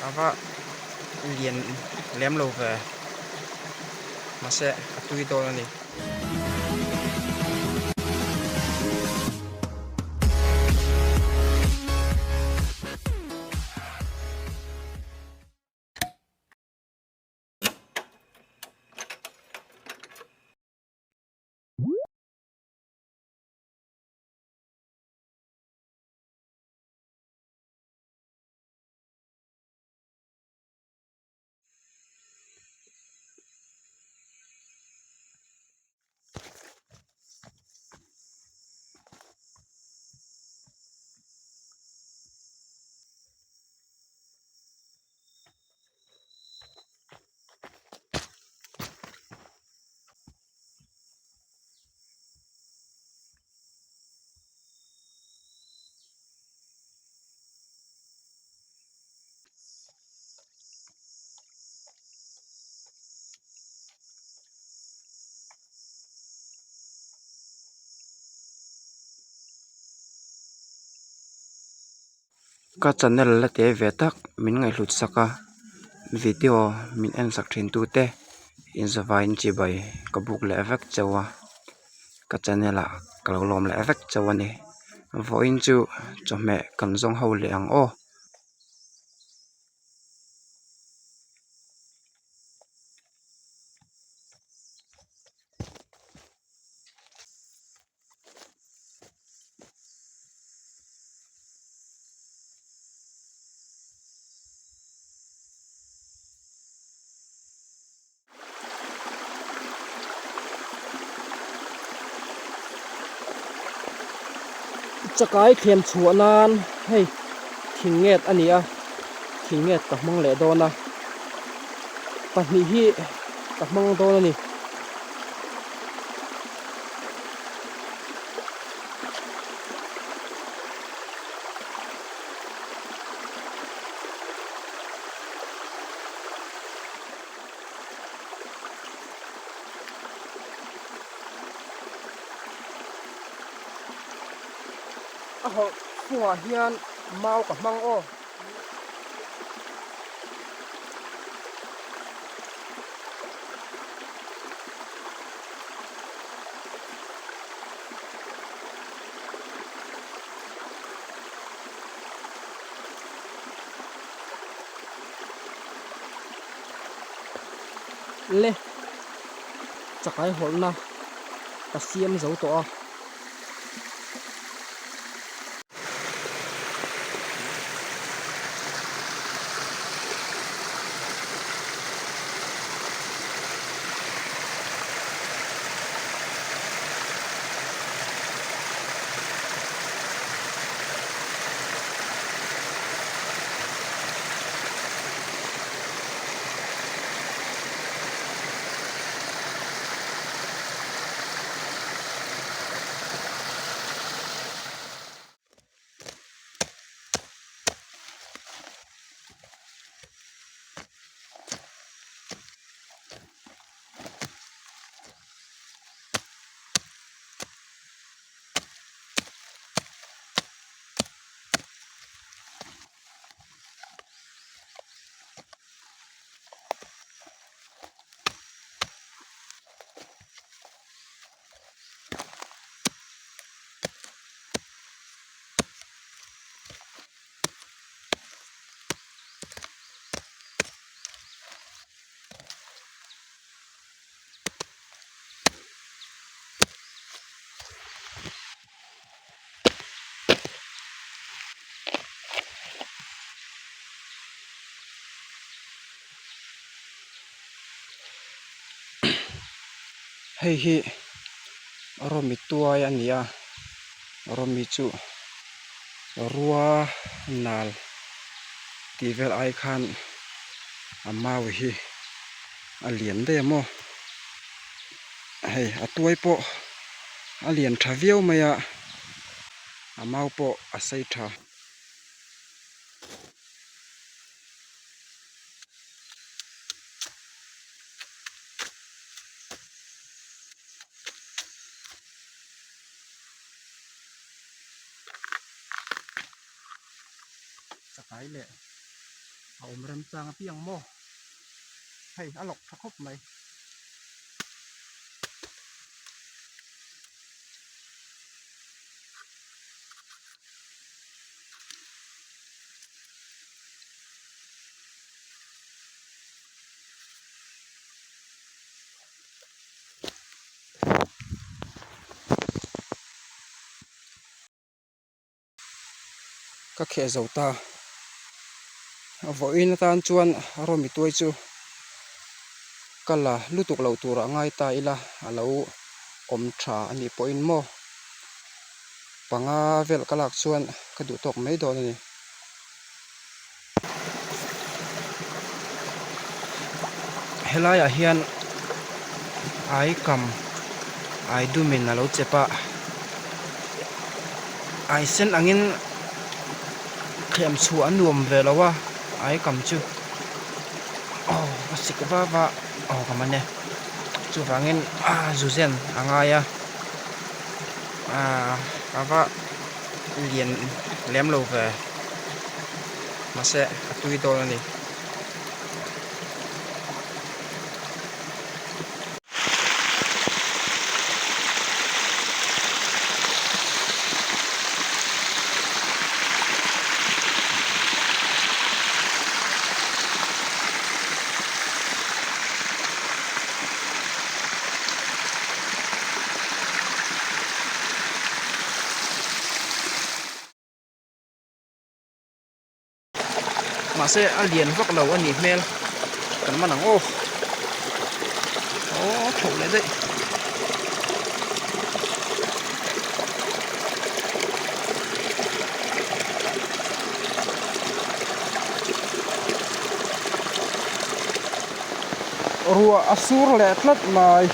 A va lian lem lo ve mahse a tui dawn a ni. Ka channel la te ve tak min ngaihhlut sak a video min en sak thin tu te inzavaiin chibai ka buk leh vek chauh a ka channel ah ka lo lawm leh vek chauh a ni vawiin chu chawhmeh kan zawng ho leh ang aw. Chakai thlem chhuah nan hei thing nget a ni a thing nget ka hmang leh dawn a pahnih hi ka hmang dawn a ni. A hawlh chungah hian mau ka hmang aw. Le chakai hawlhna ka siam zo tawh a. Hei hi rawmi tuai a ni a rawmi chu rua nal tih vel ai khan a mau hi a lian daih a maw hei a tuai pawh a lian tha viau mai a a mau pawh a sei tha. Chakai leh. A awm remchang apiang maw? Hei a lawk tha khawp mai. Ka kheh zo ta vawiin atan chuan rawmi tuai chu ka la lutuk loh tur a ngai ta ila a lo awm tha a nih pawhin maw panga vel ka lak chuan ka duh tawk mai dawn a ni. Helaiah hian ai kam ai dumin a lo chep a ai sen angin thlem chhuah a nuam ve lo a ai kam chu aw a sik va va aw ka man e chuvangin a zu zen a ngai a ah a va lian lem lo ve. Mahse a tui dawn a ni. Mahse a lian vak lo a nih hmel kan man ang aw aw tho leh daih. Ruah a sur leh tlat mai.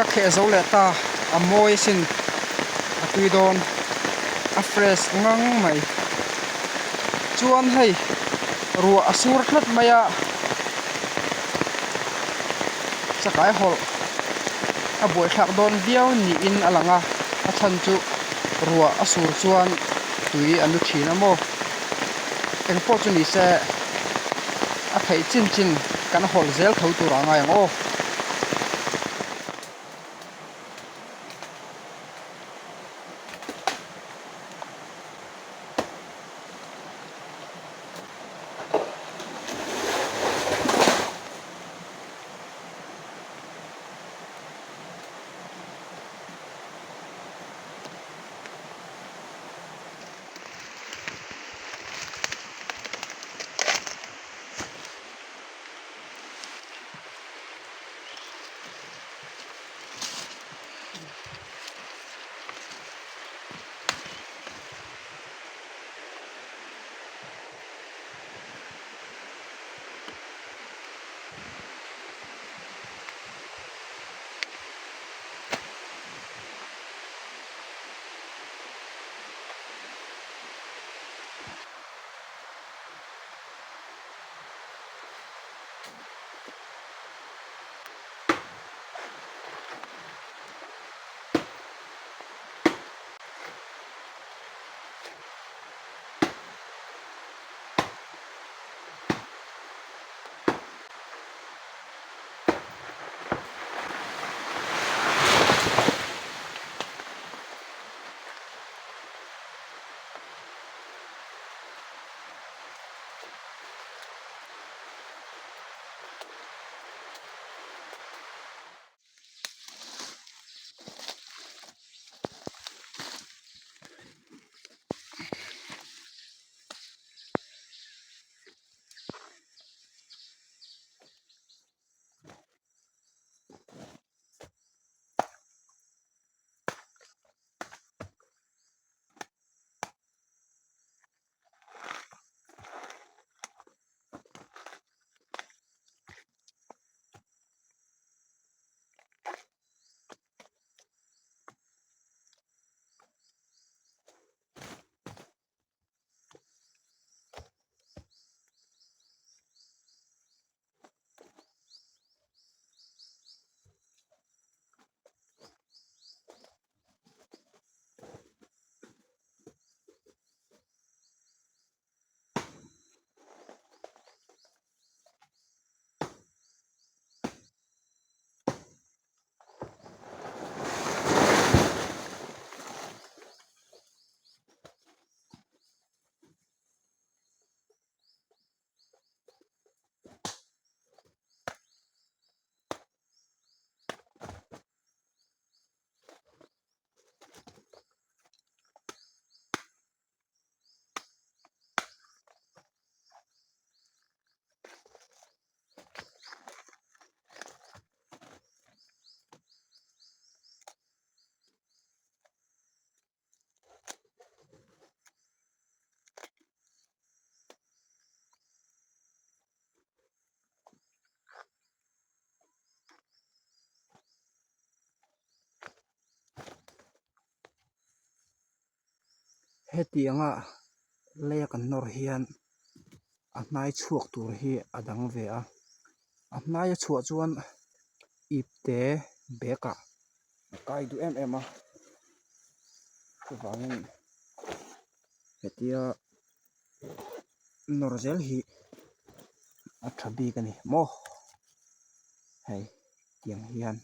Ka kheh zo leh ta a mawi sin a tui dawn a fresh ngang mai chuan hei ruah a sur tlat mai a. Chakai hawlh a buaithlak dawn viau niin a lang a, a chhan chu ruah a sur chuan tui a nu thin a maw? Engpawh chu ni se a theih chin chin kan hawlh zel tho tur a ngai ang aw. Hetianga leia kan nawr hian a hnai chhuak tur hi a dang ve a, a hnai a chhuah chuan ip te bag ah a kai duh em em a chuvangin hetia nawr zel hi a tha bik a ni maw hei tiang hian.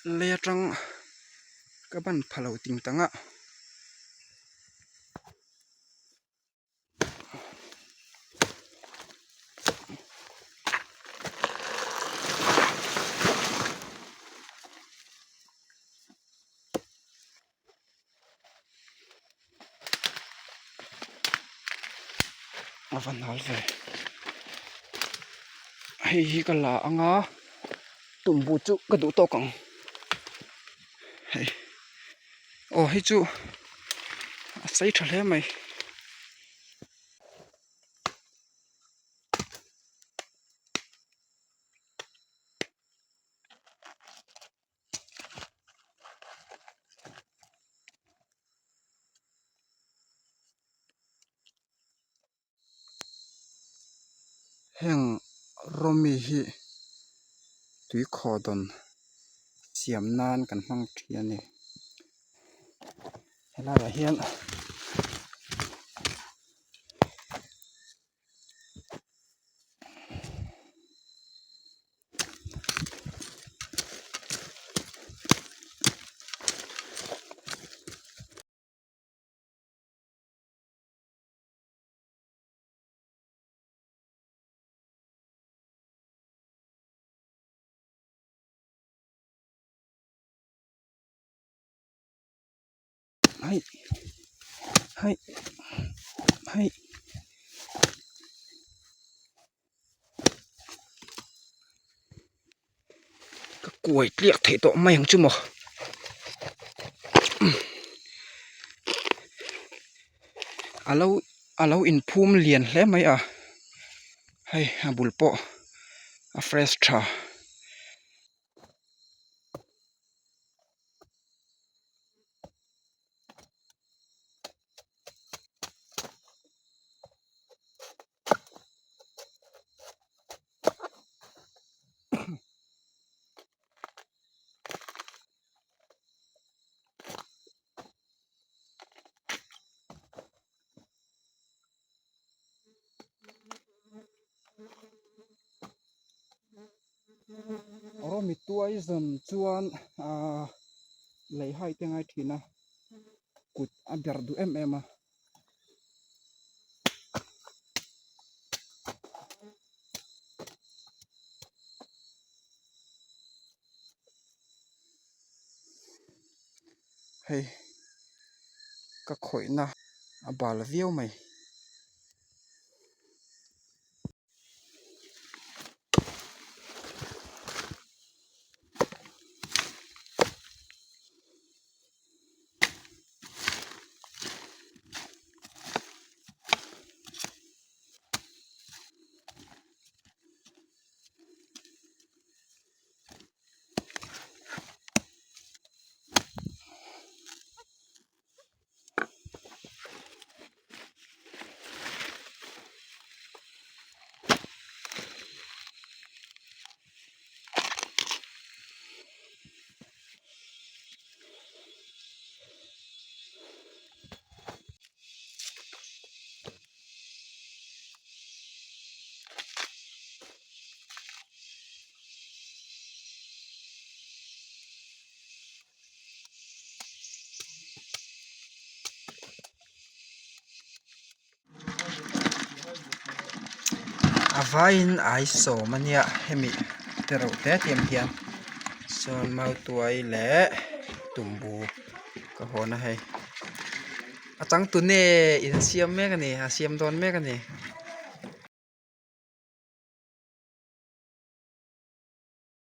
Lei atang ka ban pha lo ting tang a. A va nal ve hei hi ka la ang a tumbu chu ka duh tawk ang hei aw hei chu a sei tha hle mai. Heng rawmi hi tui khaw dawn siam nan kan hmang thin a ni helaiah hian. Hai hai hai ka kuai tliak theih tawh mai ang chu maw alo alo inphum lian hle mai a hei a bul pawh a fresh tha. Rawmi tuai zawn chuan ahh lei hai te ngai thin a kut a ber duh em em a. Hei ka khawihna a bal viau mai. A vaiin ai sawm a nia hemi te reuh te te ang hian sawn mautuai leh tumbu ka hawn a hei a changtune in siam mek a ni a siam dawn mek a ni.